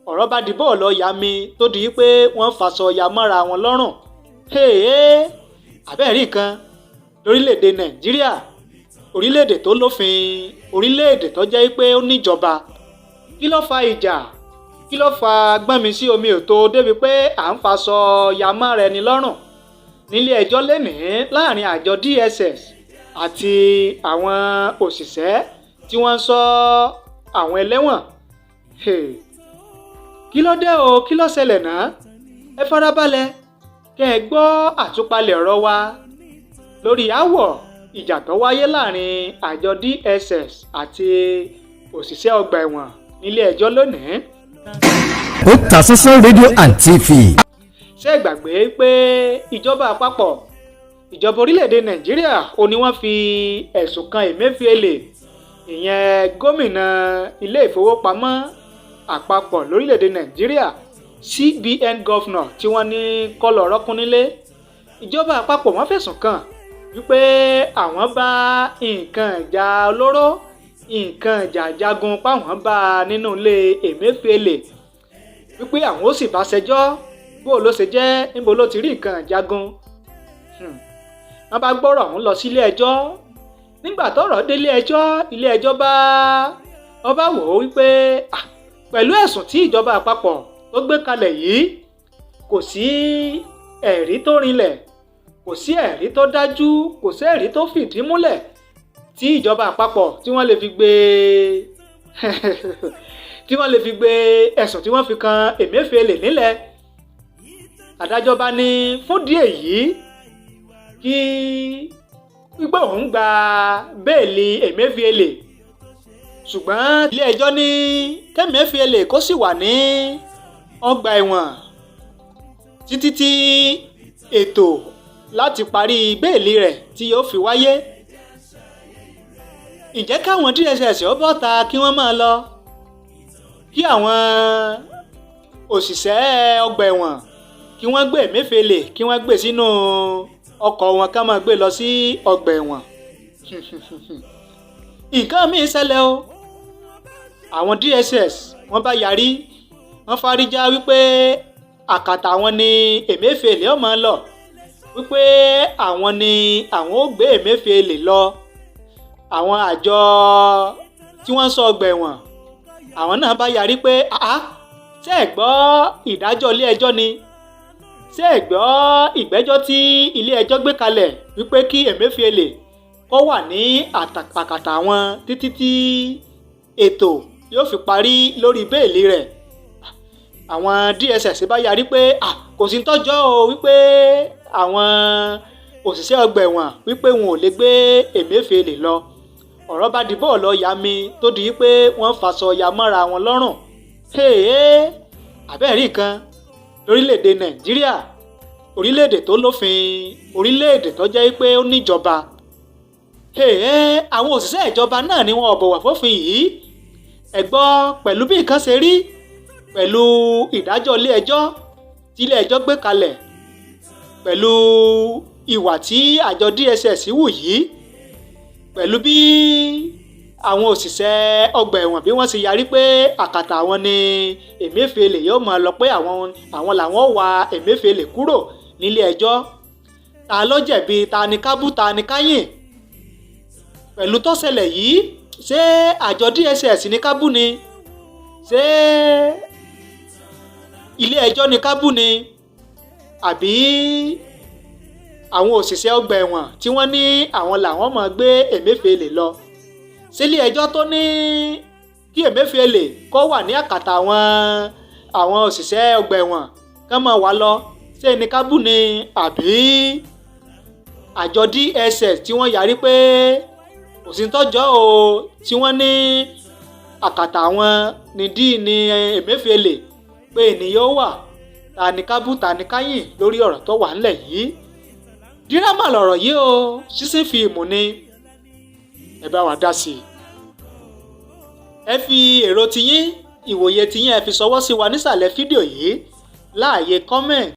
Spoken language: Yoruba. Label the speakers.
Speaker 1: Ọ̀rọ̀ bá di bọ́ọ̀lù ọ̀yà mi tó di pé wọ́n faṣọ ya mọ́ra wọn lọ́rùn. Hey, àbẹ́ẹ̀rí nǹkan lórílẹ̀‐èdè Nàìjíríà, orílẹ̀‐èdè tó lófin, orílẹ̀‐èdè tó jẹ́ pé ó níjọba. Kí ló fa ìjà? Kí ló fa gbọ́nmi sí omi ò tó débi pé à ń faṣọ ya mọ́ra ẹni lọ́rùn nílé ẹjọ́ lénìí láàrin àjọ DSS àti àwọn òṣìṣẹ́ tí wọ́n ń ṣọ́ àwọn ẹlẹ́wọ̀n? Kí ló dé o? Kí ló ṣẹlẹ̀ náà? Ẹ farabalẹ̀ kẹ́ ẹ gbọ́ àtúpalẹ̀ ọ̀rọ̀ wa lórí aáwọ̀ ìjà tó wáyé láàrin àjọ DSS àti òṣìṣẹ́ ọgbà ẹ̀wọ̀n nílé ẹjọ́ lónìí.
Speaker 2: Otasansan Radio and TV.
Speaker 1: Ṣé ẹ gbàgbé pé ìjọba àpapọ̀, ìjọba orílẹ̀-èdè Nàìjíríà, ó ní wọ́n fi ẹ̀sùn kan Emefiele, ìyẹn gómìnà ilé ìfowópamọ́ àpapọ̀ lórílẹ̀-èdè Nàìjíríà, CBN governor, tí wọ́n ní kó lọ rọ́kún nílé? Ìjọba àpapọ̀, wọ́n fẹ̀sùn kàn wípé àwọn bá nǹkan ìjà olóró, nǹkan ìjà jagun, páwọn bá a nínú ilé Emefiele, wípé àwọn ó sì bá ṣẹjọ́, bó ló ṣe jẹ́, níbo ló ti rí nǹkan jagun. Wọ́n bá gbọ́rọ̀ ọ̀hún lọ sílé ẹjọ́. Nígbà tọ́rọ̀ délé ẹjọ́, ilé ẹjọ́ bá ọba wò ó wípé pẹ̀lú ẹ̀sùn tí ìjọba àpapọ̀ tó gbé kalẹ̀ yìí, kò sí ẹ̀rí tó rinlẹ̀, kò sí ẹ̀rí tó dájú, kò sí ẹ̀rí tó fìdí múlẹ̀ tí ìjọba àpapọ̀ tí wọ́n lè fi gbé ẹ̀sùn tí wọ́n fi kan Emefiele nílẹ̀. Adájọ́ bá ní fún díẹ̀ yìí kí wípé òun gba béèlì Emefiele, ṣùgbọ́n ilé ẹjọ́ ní k'Emefiele kó sì wà ní ọgbà ẹ̀wọ̀n títí tí ètò láti parí béèlì rẹ̀ tí yóò fi wáyé. Ǹjẹ́ káwọn DSS ó bọ́ta kí wọ́n máa lọ, kí àwọn òṣìṣẹ́ ọgbà ẹ̀wọ̀n kí wọ́n gbé Emefiele, kí wọ́n gbé sínú ọkọ̀ wọn, ká máa gbé lọ sí ọgbà ẹ̀wọ̀n? Nǹkan míì ṣẹlẹ̀ o. Àwọn DSS, wọ́n bá yarí, wọ́n fárígá wípé àkàtà àwọn ni Emefiele ó máa lọ, wípé àwọn ni àwọn ó gbé Emefiele lọ. Àwọn àjọ tí wọ́n ń ṣọ́ ọgbà ẹ̀wọ̀n, àwọn náà bá yarí pé, àá, ṣé ẹ gbọ́ ìdájọ́ ilé ẹjọ́ ni? Ṣé ẹ gbọ́ ìgbẹ́jọ́ tí ilé ẹjọ́ gbé kalẹ̀ wípé kí Emefiele kó wà ní àkàtà àwọn títí tí ètò yóò fi parí lórí béèlì rẹ̀? Àwọn DSS bá yarí pé kò sí tọ́jọ́ o, wípé àwọn òṣìṣẹ́ ọgbà ẹ̀wọ̀n, wípé wọn ò lè gbé Emefiele lọ. Ọ̀rọ̀ bá di bọ́ọ̀lù ọ̀yà mi tó di pé wọ́n faṣọ ya mọ́ra wọn lọ́rùn. Àbẹ́ẹ̀rí nǹkan lórílẹ̀‐èdè Nàìjíríà, orílẹ̀‐èdè tó lófin, orílẹ̀‐èdè tó jẹ́ pé ó níjọba. Àwọn òṣìṣẹ́ ìjọba náà ni wọn ò bọ̀wọ̀ fófin yìí. Ẹ gbọ́, pẹ̀lú bí nǹkan ṣe rí, pẹ̀lú ìdájọ́ ilé ẹjọ́ tí ilé ẹjọ́ gbé kalẹ̀, pẹ̀lú ìwà tí àjọ DSS hù yìí, pẹ̀lú bí àwọn òṣìṣẹ́ ọgbà ẹ̀wọ̀n bí wọ́n ṣe yarí pé àkàtà àwọn ni Emefiele yóò máa lọ, pé àwọn làwọn wá Emefiele kúrò nílé ẹjọ́, ta ló jẹ̀bi? Ta ni ká bú? Ta ni ká yìn pẹ̀lú tó ṣẹlẹ̀ yìí? Ṣé àjọ DSS ní ká bú ni? Ṣé ilé ẹjọ́ ní ká bú ni? Àbí àwọn òṣìṣẹ́ ọgbà ẹ̀wọ̀n tí wọ́n ní àwọn làwọn máa gbé Emefiele lọ sílé ẹjọ́ tó ní kí Emefiele kó wà ní àkàtà àwọn òṣìṣẹ́ ọgbà ẹ̀wọ̀n kán máa wá lọ, ṣé ní ká bú ni, àbí àjọ DSS tí wọ́n yarí pé kò sí tọ́jọ́ o, tí wọ́n ní àkàtà àwọn ní dí ní Emefiele pé ènìyàn wà? Ta ni ká bú? Ta ni ká yìn lórí ọ̀rọ̀ tó wà ńlẹ̀ yìí? Dírámà lọ̀rọ̀ yìí o, sísìn fíìmù ni. Ẹ bá wa dá sí i. Ẹ fi èrò tiyín, ìwòye tiyín, ẹ fi ṣọwọ́ sí wa nísàlẹ̀ fídíò yìí láàyè comment.